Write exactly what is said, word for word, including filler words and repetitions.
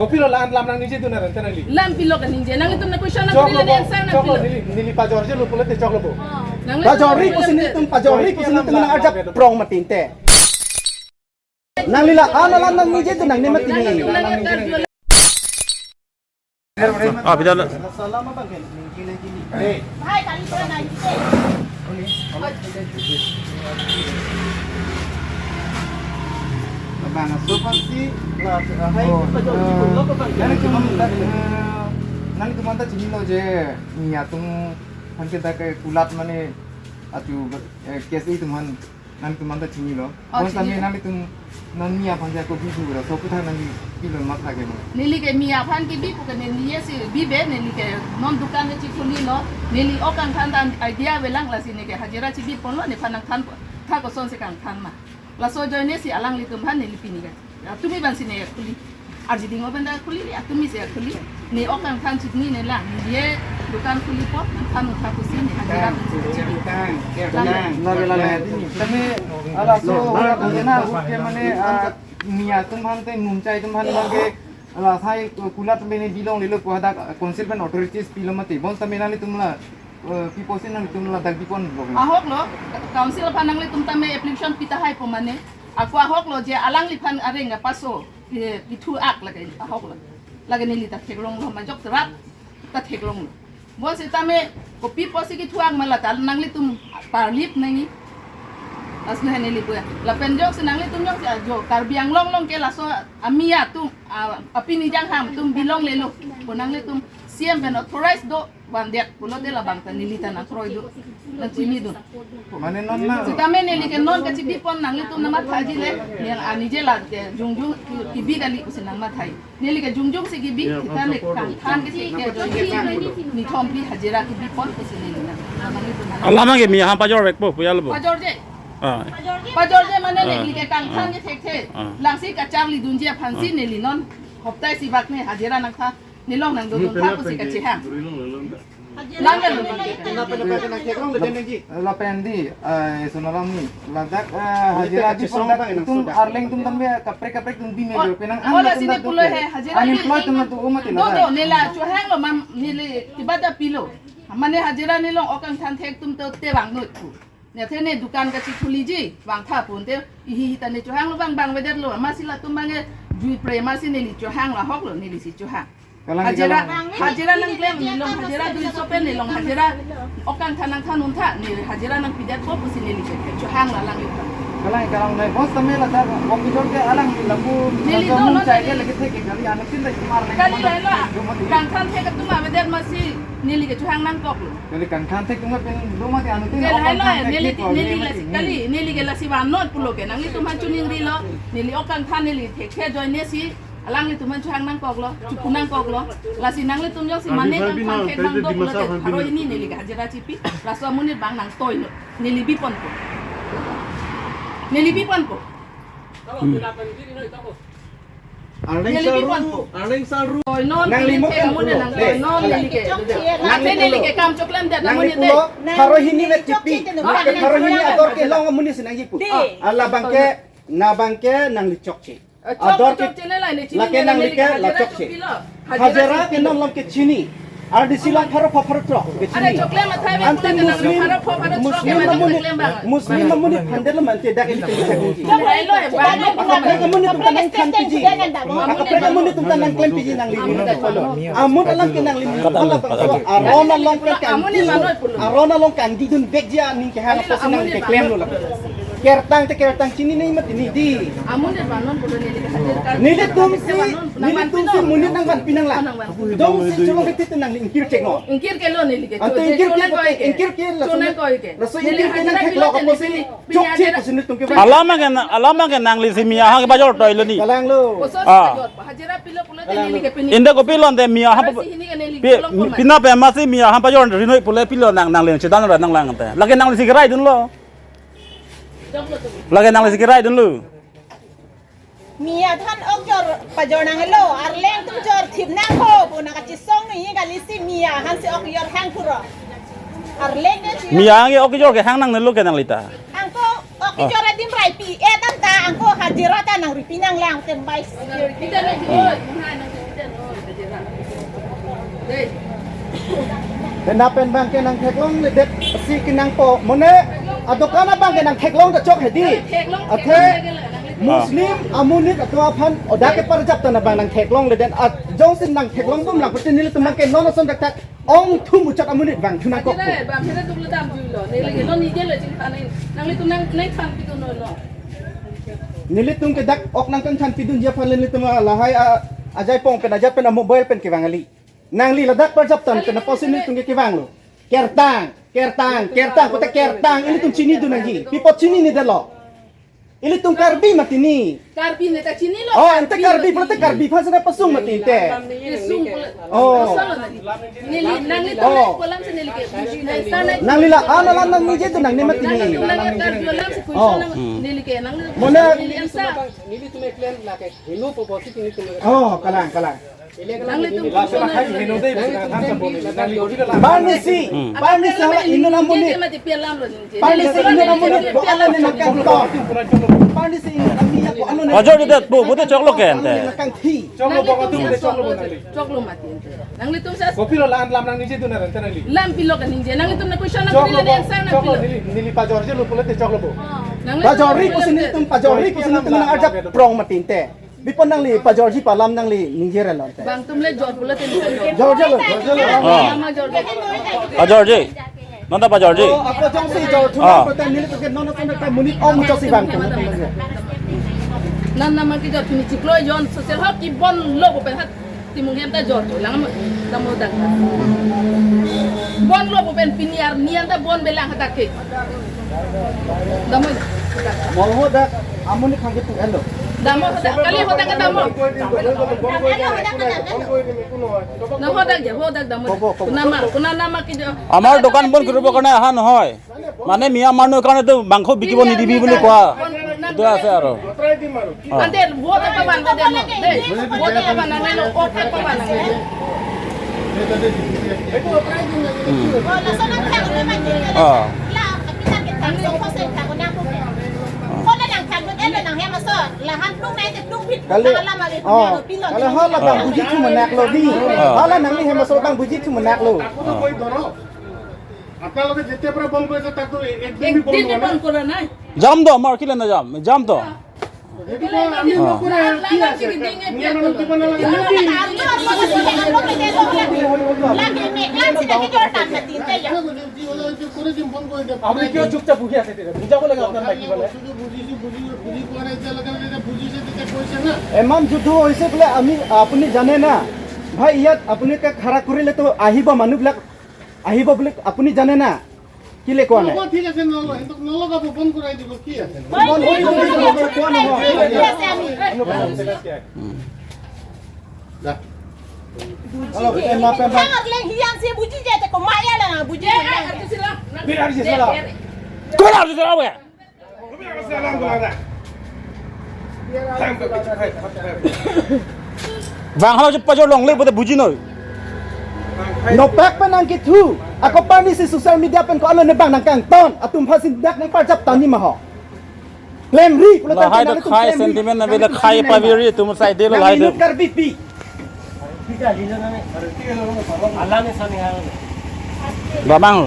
Kopilo la-an lam nangningjedun aran te nangli? Lam pilo kaningje. Nanglitum na question nang choklo pilo bo, answer nang choklo pilo. Neli, neli pajorjelo pulote choklo bo. Nangli pajorji pusi nelitum, pajorji pusi nelitum nang arjap prong mati te. Nangli la-an alam nangningjedun nangne mati ni. Nangli la-an alam nangningje. Ah, bidal. Hai, kali pura nangningje. Abang, so pasti. Oh, eh, nangtum anta, eh, nangtum anta chinilo je, Miya atum aphan ke dak ke kulat mane atu, eh, case itum aphan nangtum anta chinilo. Oh, bonsitame chinilo. Nangtum non Miya aphan ke ako bipu ra, so kutha nangli pilo matha ke mo. Neli ke Miya aphan kebi pu ke neli si bibe, neli ke non dukan ke chikhulilo, neli ok kangthan ta idea avelang, lasi neke hajira chibiponlo, nephan nangthan po, tha kosonsi kangthan ma. Laso ajoine si alanglitum aphan neli pini ke. Atumi abang si ne khuli. Arji ding open da khuli, atumi si khuli. Ne ok kangthan chikni ne lang. Ne dukan khulipo, nangthan untha pusi ne hajira. Tang, tang, tang, tang. Tame, ala so, ala kena, oke mane, ah, Miya atum aphan te, Mumchai atum aphan abang ke, ala sai kulat tame ne bilonglelo pu hadak council pen authorities pilo mati. Bonsitame nanglitum la, eh, pi pusi nangtum ladak bipon bo. Ahoklo, council aphan nanglitum tame application pitahai pu mane. Ako ahoklo je alangliphan areng apaso, eh, pithu-ak lake ahoklo. Lake neli ta theklonglo, majok terat ta theklonglo. Bonsitame kopi pusi kithu-ak ma lata nanglitum parlip nangji. Asne neli puya. Lapen jongsi nanglitum jongsi ajo Karbi Anglong along ke laso a-Miya atum, a, apini jangham atum bilonglelo pu nanglitum C M pen authorize do vandet pulote labang ta neli ta nangkroidun, nangchinidun. Mane non na. Sitame neli ke non kachibipon nanglitum nangmathaji le, yang anije la ke jongjong kebi kali pusi nangmathai. Neli ke jongjong si kebi, kita ne kangthan ke si ke jongjong si nithom pi hajira kebipon pusi neli nang. Alam ke Miya aphan pajorvekpo, puya lo bo. Pajorje. Ah. Pajorje mane neli ke kangthan ke thekthe. Ah. Lasi kacharlidunji aphansi neli non hoptai sibak ne hajira nangtha. Nelong nangdodun tha pusi kachehang. Lang kan? Lapen di, eh, sonalam ni, ladak, eh, hajira di pon dak itum arleng atum tame kaprek kaprek atum bime jo penang. Oh, lasi ne pulo he, hajira unemployed atum tu umat do, do, ladak. Nela chohanglo mam, neli kibata pilo. Mane hajira nelong ok kangthan thek atum to te vangno thu. Ne athe ne dukan kachikhuliji, vangtha ponte, ihi hi ta ne chohanglo bang bang vedetlo, amatsi latum abang ke jui pre amatsi neli chohanglo ahoklo, neli si chohang. Kalang hajira, kalang. Hajira nangklem, nelong hajira dui sopen, nelong hajira ok kangthan nangthan untha, ne hajira nangpidetpo pusi neli ke chohanglo alanglitum. Kalang kalang nai, bonsitame ladak ok kejor ke alang lapu neli ladak do non chai ke neli lagi thek ke kali, anu tin dak mar nai kali kemana? Laila, kangthan thek atum avedet amatsi neli ke chohang nangkoklo. Neli kangthan thek atum pen do mati anu tin. Neli ok hai kangthan lo, thek neli ke ti, kok neli neli lasi mati. Kali, neli ke lasi vannon pulo ke, nanglitum aphan choningrilo, neli ok kangthan neli thekthe ajoine si, alanglitum aphan chohang nangkoklo, chopu nangkoklo, lasi nanglitum jongsi mane kangthan thek abang do pulote, pharo hini neli ke hajira chipi, laso amonit abang nangtoilo, neli biponpo. Neli biponpo. Hmm. Arleng neli saru, biponpo. Arleng saru. Oi, non, nangli neli mo ke kan amonit pulo. Nangtoilo, neli ke. Nangli ate neli pulo. Ke kam choklemdet, nangli amonit pulo, de. Pharo hini le chipi. Nangli pharo hini ador kelong amonit si nangji pu. De. Ah, labang ke, nabang ke nangli chokche. Eh, ador chok, ke, chok, chine la, ne chini lake ne, nangli neli ke hajira la chokche. Chokpilo. Hajira chokpilo. Hajira ke non along ke chini. R D C along pharo pho pharo throk ke chini. Are choklem athai be. Ante pulo ke nang Muslim, pharo pho pharo throk Muslim ke mane amonit, choklem bang. Muslim amonit aphan det lo mante dak ini kita kunci. Chok hai lo, eh, bang. Akaprek amonit atum ta nangthan piji. Akaprek amonit atum ta nangklem piji nangli. Amun alam ke nangli. Aron along ke kangdi. Aron along kangdidunvekji aning kehang pusi nangkeklemlo la. Kertang te kertang chini ne mati ne di. Amonit vannon pulo neli ke hadir kali. Nelitum si, nelitum si monit nangvanpi nanglang. Jongsi cholong kethek nangli ingkir chek non. Ingkir kelo neli ke. Ante ingkir ke, ingkir ke laso nangkoi ke. Laso ingkir ke nangtheklok apotsi chokche pusi nelitum ke. Alam ke na, alam ke nangli si Miya aphan kepajortoilo ni. Kalanglo. Kosonsi pajor, hajira pilo pulote neli ke pini. Inde kopilo ante Miya aphan. Hajira si hini ke neli pi-, pilo komat. Pina pe amatsi Miya aphan pajorrinoi pule pilo nang, nangli chedan ra nanglang ante. Lake nangli si keraidunlo. Lake nangli si keraidunlo. Miya aphan ok jor pajor nanglo, arleng atum jorthip nangkok, pu nangkachisong ni kali si Miya aphan si ok jorhang puro. Arleng ke si Miya aphan ke ok jorkehang nangnelo ke nangli ta. Angko ok jor adim raipi, eh, tanta, angko hajira ta nangripi nanglang tem bai. Kita na joi. Hmm. Pen lapen abang ke nangtheklongledet si kenangpo. Mane adokan abang ke nangtheklong ta chok hedi. Athe Muslim amonit atum aphan odak keparjap tan abang nangtheklongledet. Ajongsi nangtheklongbom lang pute nelitum abang ke non ason dakdak ong thum uchot amonit vangthu nangkok. Bang hera dukle damjuilo. Neli ke non nijelo chingthan. Nanglitum nang nangthan pidunlo. Nelitum ke dak ok nangkangthan pidunji aphan nelitum lahai a, ajaipong pen ajat pen a mobile pen kevang kali. Nangli ladak parjap tan pen apotsi nelitum ke kevanglo. Kertang, kertang, kertang, pute kertang, ilitum chinidun nangji. Pi apot chininedetlo? Ilitum Karbi mati ni. Karbi ne ta chinilo. Oh, ante Karbi, pute Karbi aphan seta pasung mati ante. Pasung pula. Oh. Neli, nangli Oh. Kolam si neli ke. Nangli la, ah, nangli nangnijedun nangli mati ni. Nangli Karbi alam si Oh. Neli ke, nangli Mona neli ansa. Nelitum eklen lake heno popo si nelitum. Oh, kalang, kalang. Nanglitum Parnisi, Hmm. Parnisi hala inut amonit. Parnisi inut amonit ko alo ne nangkangton. Parnisi inut ami ko alo ne Pajorjidet pu, pute choklo ke ante. Nangkangthi. Choklo mati ante. Nanglitum sa Kopilo la-an lam nangnijedun nang ante nangli. Lam pilo kaningje. Nanglitum na question na Choklo pilo bo, answer na choklo pilo. Neli, neli pajorjilo pulote choklo bo. Nangli Pajorji pusi nelitum, pajorji pusi nelitum nang ajak prong mati ante. Bipon nangli pajorji pu alam nangli ningjelo ante. Bang atum le jor pulote neli jor. Jorjelo, jorjelo. Ah. Mama jorjelo. Pajorji. Non ta pajorji. Oh, ako jongsi jorthu Ah. Pute nelitum ke non ason ta monit ong muchotsi vang. Nan nama kejorthu ni chiklo jon social hok kebonlo pu pen hat timung hem ta jorthu lang dam hodak. Bonlo pu pen pini arni an ta bonbe lang hadak ke. Dam hodak. Mo hodak amonit khang ketu elo. Dam hodak kali hodak ke dam. Na hodak je hodak dam. Kobo, kobo. Kunama, kunanama kejo. আমাৰ দোকান বন্ধ কৰিবৰ কাৰণে অহা নহয়। মানে মিয়া মানুহ কাৰণে তো মাংস বিকিব নিদিবি বুলি কোৱা। এইটো আছে আৰু। অ। Ante vote apa ban ko demo? Dei, vote apa ban nang lo, vote apa ban nang lo? Hmm. অ। Kali, oh, kali hala bang buji thu menak lo di. Hala nangli hem aso bang buji thu menak lo. আপোনালোকে যেতিয়াৰ পৰা বন্ধ কৰিছে, তাতো একদিন বন্ধ কৰা নাই। জাম তো আমাৰ, কেলে নাযাম? জাম তো। এইটো আমি নকৰোঁ, কি আছে? নিয়ম দিব নালাগে। আপুনি কিয় চুপচাপ বহি আছে তেতিয়া? বুজাব লাগে আপোনাৰ মাইকী মানে। বুজিছোঁ, বুজি, বুজি পোৱা নাই, এতিয়ালৈকে যেতিয়া বুজিছে, তেতিয়া কৈছে না। ইমান যুদ্ধ হৈছে বোলে, আমি, আপুনি জানে না? ভাই, ইয়াত আপুনি খাৰা কৰিলে তো আহিব মানুহবিলাক। আহিব বুলি আপুনি জানে না? কিলে কোৱা নাই? হ'ব, ঠিক আছে, নল-, সিহঁতক নলগাব, বন্ধ কৰাই দিব, কি আছে? বন্ধ কৰি দিব, কোৱা নহয়। যা। অলপ এই মাপে মাপ। Biar aja salah. Kurang aja salah, ya? Bang hala pajor longle bote buji noi. Nopak pen nangkethu. Ako parnisi social media pen ko alo ne bang nangkangton. Atum phasin dak nangparjap tani ma ho. Klemri pulo lahai tangke do nangtum khai klemri. Sentiment na bela khai paviri tum sai de lo lahai do. Nangli inut Karbi pi. Bamang.